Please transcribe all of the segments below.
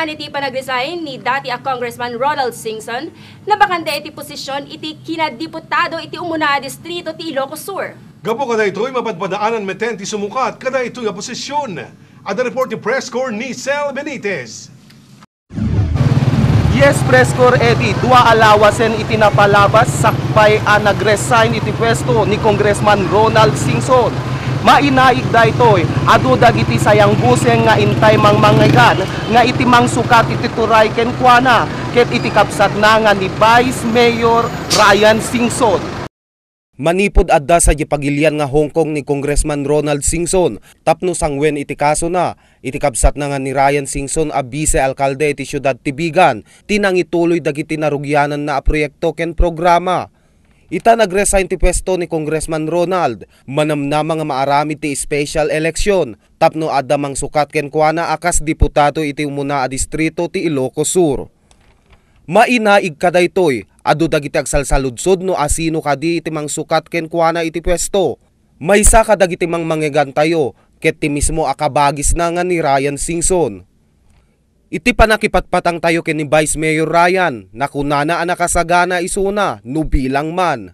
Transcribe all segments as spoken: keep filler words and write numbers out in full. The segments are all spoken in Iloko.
Iti panagresign ni dati a Congressman Ronald Singson, nabakante iti posisyon iti kinadiputado iti umuna a distrito ti Ilocos Sur. Gapu kadaytoy, mapadpadaanan metten ti sumukat kadaytoy a posisyon. Adda report ti Press Corps ni Sel Benitez. Yes, Press Corps Eddie, dua a lawasen iti napalabas sakbay a nagresign iti pwesto ni Congressman Ronald Singson. Mainaig daytoy, adu dagiti sayangbusen nga intay mangmangegan nga iti mangsukat iti turay kenkuana ket iti kabsatna nga ni Vice Mayor Ryan Singson. Manipud adda sadiay pagilian nga hongkong ni Congressman Ronald Singson tapno sanguen iti kasona, iti kabsatna nga ni Ryan Singson a bise alkalde iti siudad ti Vigan ti nangituloy dagiti narugiananna a proyekto ken programa. Ita nagresign ti pwesto ni Congressman Ronald, manamnama nga maaramid ti special election tapno adda mangsukat kenkuana a kas diputado iti umuna a distrito ti Ilocos Sur. Mainaig kadaytoy, adu dagiti agsalsaludsod no asino kadi ti mangsukat kenkuana iti pwesto. Maysa kadagiti mangmangegantayo ket ti mismo a kabagisna nga ni Ryan Singson. Iti pannakipatpatangtayo ken ni Vice Mayor Ryan, nakunana a nakasagana isuna no bilang man.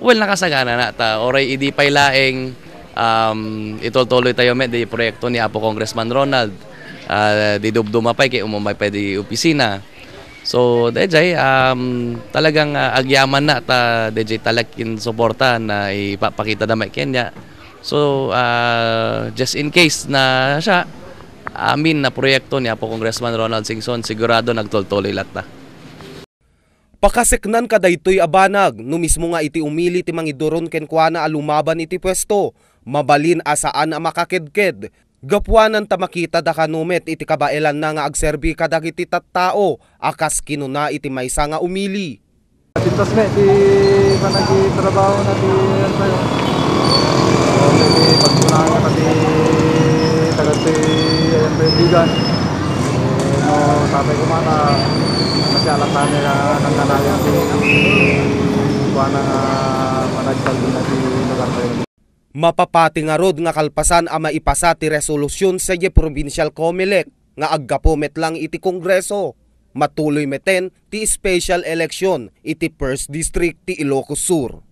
Well, nakasagana na ta, uray idi pay laeng, um, itultuloy tayo met di proyekto ni Apo Congressman Ronald. Ah, di dumduma pay kay umumay pay di opisina. So, dayjay, um, talagang, ah, agyaman na ta dayjay talaga kin suporta na ipapakita da met kenya. So, ah, just in case na siya, amin na proyekto ni Apo Congressman Ronald Singson, sigurado nagtultuloy latta. Pakaseknan kadaytoy a banag no mismo nga iti umili ti mangiduron kenkuana a lumaban iti puesto, mabalin a saan a makakedked. Gapuanan ta makita da kano met iti kabaelanna nga agserbi kadagiti tattao a kas kinuna iti maysa nga umili. Pintas met ti panagitrabaho na ti, ano tayo, ti pagkunahan na ti tagad ti, ayan, kaibigan. Eh, no, sapay ko man, ah, kasi alam tayo na nanganayan ti kuana nga panagsalbi na ti lugar tayo. Mapapati ngarud nga kalpasan a maipasa ti resolusyon sadiay Provincial Comelec nga aggapu met lang iti Kongreso, matuloy meten ti special election iti First District ti Ilocos Sur.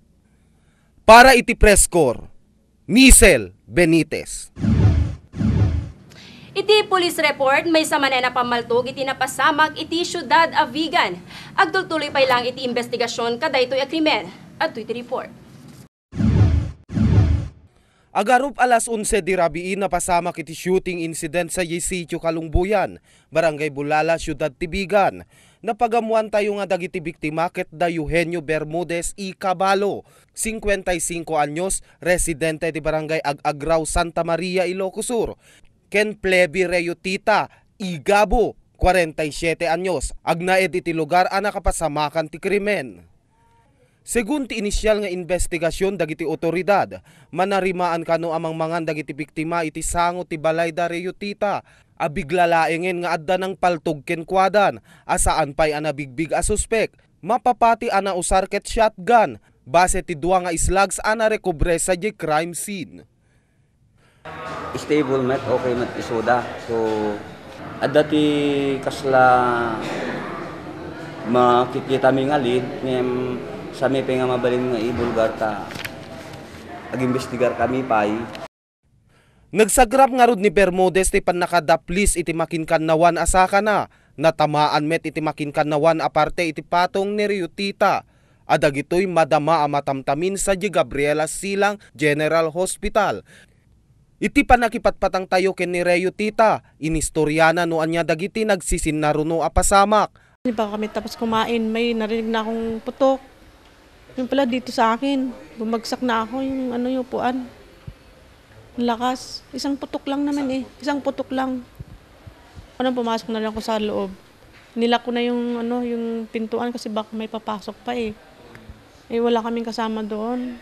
Para iti Press Corps, Nisel Benitez. Iti police report, maysa manen a pammaltog iti napasamak iti siudad a Vigan. Agtultuloy pay lang iti imbestigasyon kadaytoy a krimen. Adtoy ti report. Agarup alas onse di rabii, napasamak iti shooting incident sadiay Sitio Kalungboyan, Barangay Bulala, Siudad ti Vigan. Napagammoantayo nga dagiti biktima ket da Eugenio Bermudez y Cabalo, singkuenta y singko anyos, residente ti Barangay Ag-agraw, Santa Maria, Ilocos Sur, ken Plebe Reyotita y Gabo, kwarenta y siete anyos, agnaed iti lugar a nakapasamakan ti krimen. Segun ti inisial nga imbestigasyon dagiti otoridad, manarimaan kano a mangmangan dagiti biktima iti sango ti balay da Reyotita a bigla laengen nga adda nangpaltog kenkuadan a saan pay a nabigbig a suspek. Mapapati a nausar ket shotgun, base ti dua nga slugs a narekobre sadiay crime scene. Stable met, okay met isuda. So, adda ti kasla makikitami nga lead, ngem sami pay nga mabalin nga ibulgar ta agimbestigar kami pay. Nagsagrap ngarud ni Bermudez ti pannakadaplis iti makinkannawan a sakana. Natamaan met iti makinkannawan a parte iti patong ni Reyotita a dagitoy madama a matamtamin sadiay Gabriela Silang General Hospital. Iti pannakipatpatangtayo ken ni Reyotita, inistoriana no ania dagiti nagsisinnaruno a pasamak. Di pa kami tapos kumain, may narinig na akong putok. Yung pala dito sa akin, bumagsak na ako, yung ano, yung upuan. Ang lakas. Isang putok lang naman eh. Isang putok lang. Parang pumasok na lang ako sa loob. Nilak ko na yung, ano, yung pintuan kasi baka may papasok pa eh. Eh, wala kaming kasama doon.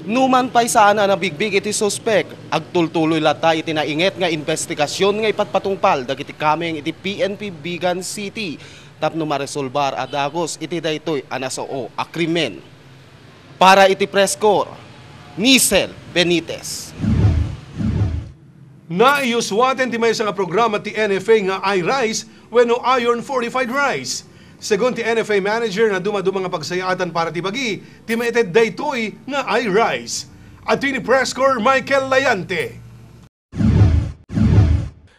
Numan pay saan a nabigbig iti suspek, agtultuloy latta iti nainget nga imbestigasyon nga ipatpatungpal dagiti kameng iti P N P Vigan City tapno maresolbar a dagus iti daytoy a nasao a krimen. Para iti Press Corps, Nisel Benitez. Naiyuswaten ti maysa nga programa ti N F A nga iRice wenno Iron Fortified Rice. Segun ti N F A manager, nadumaduma nga pagsayaatan para ti bagi ti maited daytoy nga iRice. Adtoy ni Press Corps Michael Layante.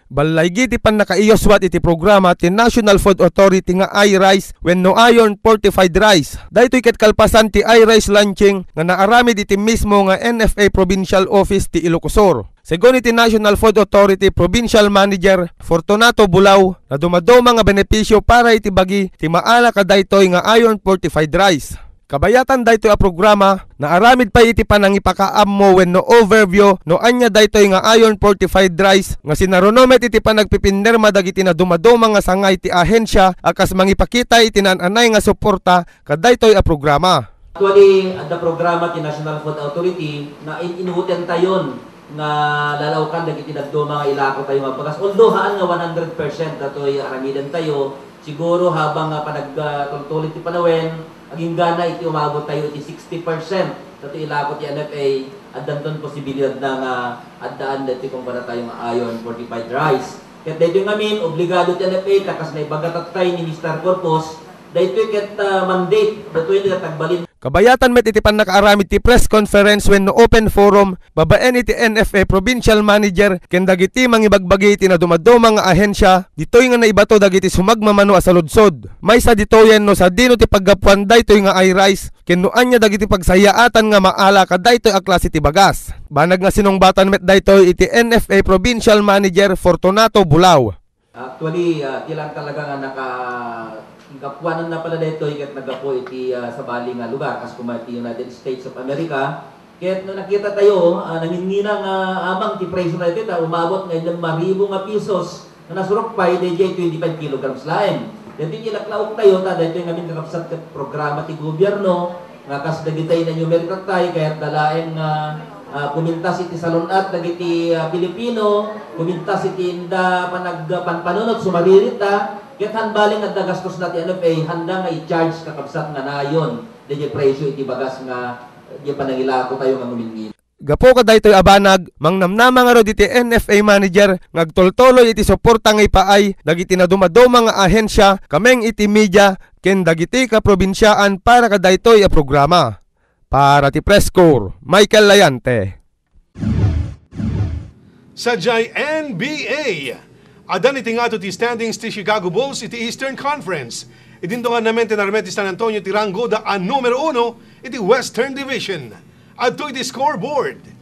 Ballaigi ti pannakaiyuswat iti programa ti National Food Authority nga iRice wenno Iron Fortified Rice. Daytoy ket kalpasan ti iRice launching nga naaramid iti mismo nga N F A Provincial Office ti Ilocos Sur. Segun iti National Food Authority Provincial Manager Fortunato Bulao, nadumaduma nga benepisio para iti bagi ti maala kadaytoy nga Iron Fortified Rice. Kabayatan daytoy a programa, naaramid pay iti panangipakaammo wenno overview no ania daytoy nga Iron Fortified Rice nga sinaruno met iti panagpipinirma dagiti nadumaduma nga sangay ti ahensia a kas mangipakita iti naan-anay nga suporta kadaytoy a programa. Actually, adda programa ti National Food Authority nga in-, inutentayon nga lalawkan dagiti dadduma nga ilako tayo nga bagas. Although haan nga one hundred percent datoy aramiden tayo, siguro habang nga panag-, ah, tultuloy ti panawen, aginggana iti umabot tayo iti sixty percent datoy ilako ti N F A, addanton posibilidad na nga addaan dati kung para tayo nga iron fortified rice. Ket daytoy ngamin, obligado ti N F A, ta kas naibaga tattay ni Mister Corpus, daytoy ket, ah, mandate, datoy nga tagbalin. Kabayatan met iti pannakaaramid ti press conference wenno open forum babaen iti N F A Provincial Manager ken dagiti mangibagbagi iti nadumaduma nga ahensia ditoy nga naibato dagiti sumagmamano a saludsod. Maysa ditoyen no sadino ti paggapuan daytoy nga iRice ken no ania dagiti pagsayaatan nga maala kadaytoy a klase ti bagas. Banag nga sinungbatan met daytoy iti N F A Provincial Manager Fortunato Bulao. Actually, ah, ti lang talaga nga naka-, gapuanan na pala daytoy ket naggapu iti, ah, sabali nga lugar, kas kuma iti United States of America. Ket no nakita tayo, ah, nangingina nga amang ti presyo na iti ta umabot nga lima ribu nga pesos nga nasurok pay daydiay twenty-five kilograms laeng. Daytoy ti laklaok tayo, ta daytoy ngamin kakabsat ket programa ti gobierno, nga kas dagitay nga numero tattay, kayat da laeng nga, ah, pumintas iti salun-at dagiti, ah, Pilipino, pumintas iti inda panag-, panpanunot, sumariritta, ket hanbaling adda gastos na ti N F A, handa nga i-charge kakabsat nga nayon, dagiti presyo iti bagas nga, di panangilako tayo nga ngumingin. Gapu kadaytoy a banag, mangnamnama ngarud iti N F A manager nga agtultuloy iti suporta nga ipaay dagiti nadumaduma nga ahensia, kameng iti media, ken dagiti kaprobinsiaan para kadaytoy a programa. Para ti Press Corps, Michael Layante. Sadiay N B A, addan iti ngato ti standings ti Chicago Bulls iti Eastern Conference. Idinto nga namen ti narmed ti San Antonio ti ranggoda a numero uno iti Western Division. Adtoy ti scoreboard.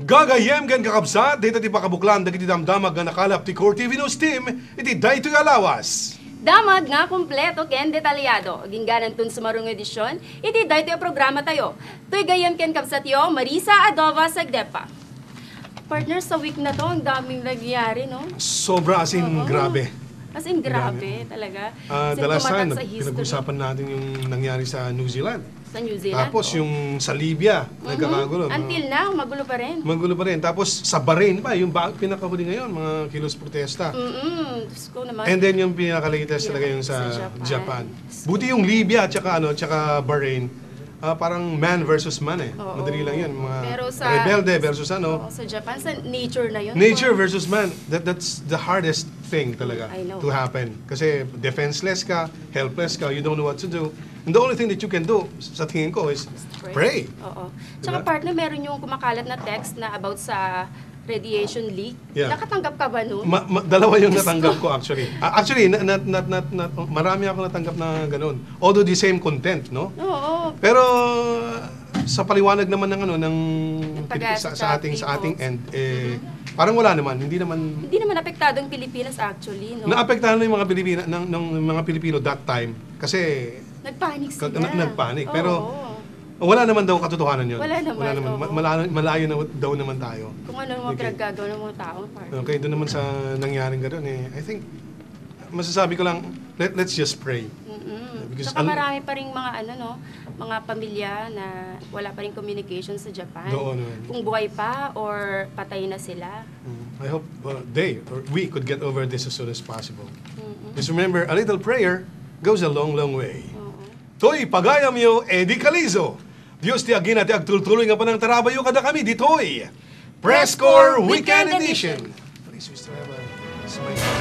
Gagayyem ken kakabsat, dayta ti pakabuklan dagiti damdamag nga nakalap ti Core T V News Team iti daytoy a lawas. Damag nga kompleto ken detalyado. Aginggananton sumarungo edisyon iti daytoy a programa tayo. Toy gayyem ken kabsatyo, Marisa Adova Sagdepa. Partner, sa week na to, ang daming nangyari, no? Sobra, as in, Oo. Grabe. As in, grabe. Grabe talaga. Ah, the last time, pinag-usapan natin yung nangyari sa New Zealand. Sa New Zealand, tapos oo. Yung sa Libya, mhm, nagkakagulo, no? Until now, magulo pa rin. Magulo pa rin. Tapos sa Bahrain pa, yung ba-, pinakahuli ngayon, mga kilos protesta. Mm-mm. Diyos ko naman. And then yung pinaka-latest talaga yung sa Japan. Japan. Buti yung Libya at saka, ano, at saka Bahrain, ah, parang man versus man eh. Oo. Madali lang yun. Mga rebelde versus ano. Pero sa, oo, sa Japan, sa nature na yun. Nature versus man. That, that's the hardest thing talaga to happen. I know. Kasi defenseless ka, helpless ka, you don't know what to do. And the only thing that you can do, sa tingin ko, is pray. Just pray. Oo. Diba? Tsaka, partner, meron yung kumakalat na text na about sa radiation leak. Yeah. Nakatanggap ka ba nun? Ma-, ma-, dalawa yung natanggap ko, actually. Ah, actually, na-, na-, na-, na-, na-, marami ako natanggap na ganun. Although the same content, no? Oo. Pero sa paliwanag naman ng, ano, ng, sa, sa ating, sa ating end, eh, parang wala naman, hindi naman. Hindi naman apektado ang Pilipinas, actually, no? Naapektahan na yung mga Pilipina, ng, ng mga Pilipino that time kasi nagpanik sila. Nagpanik. Pero wala naman daw katotohanan yun. Wala naman, oo. Wala naman. Ma-, malayo, malayo na daw naman tayo. Kung ano ang mga pinaggagawa ng mga tao, partner. Okay, doon naman sa nangyaring gano'n, eh, I think, Masasabi ko lang, let, let's just pray. Mm-mm. Because Saka al- marami pa ring mga ano, no, mga pamilya na wala pa ring communication sa Japan. Oo, no. Kung buhay pa or patay na sila. Mm, I hope uh, they or we could get over this as soon as possible. Mm-mm. Just remember, a little prayer goes a long, long way. Oo. Toy, pagayamyo, Eddie Calizo. Dios ti agina ti agtultuloy nga panangtarabayo kada kami ditoy Press Corps Weekend Edition. Please, Mister Evan, smile.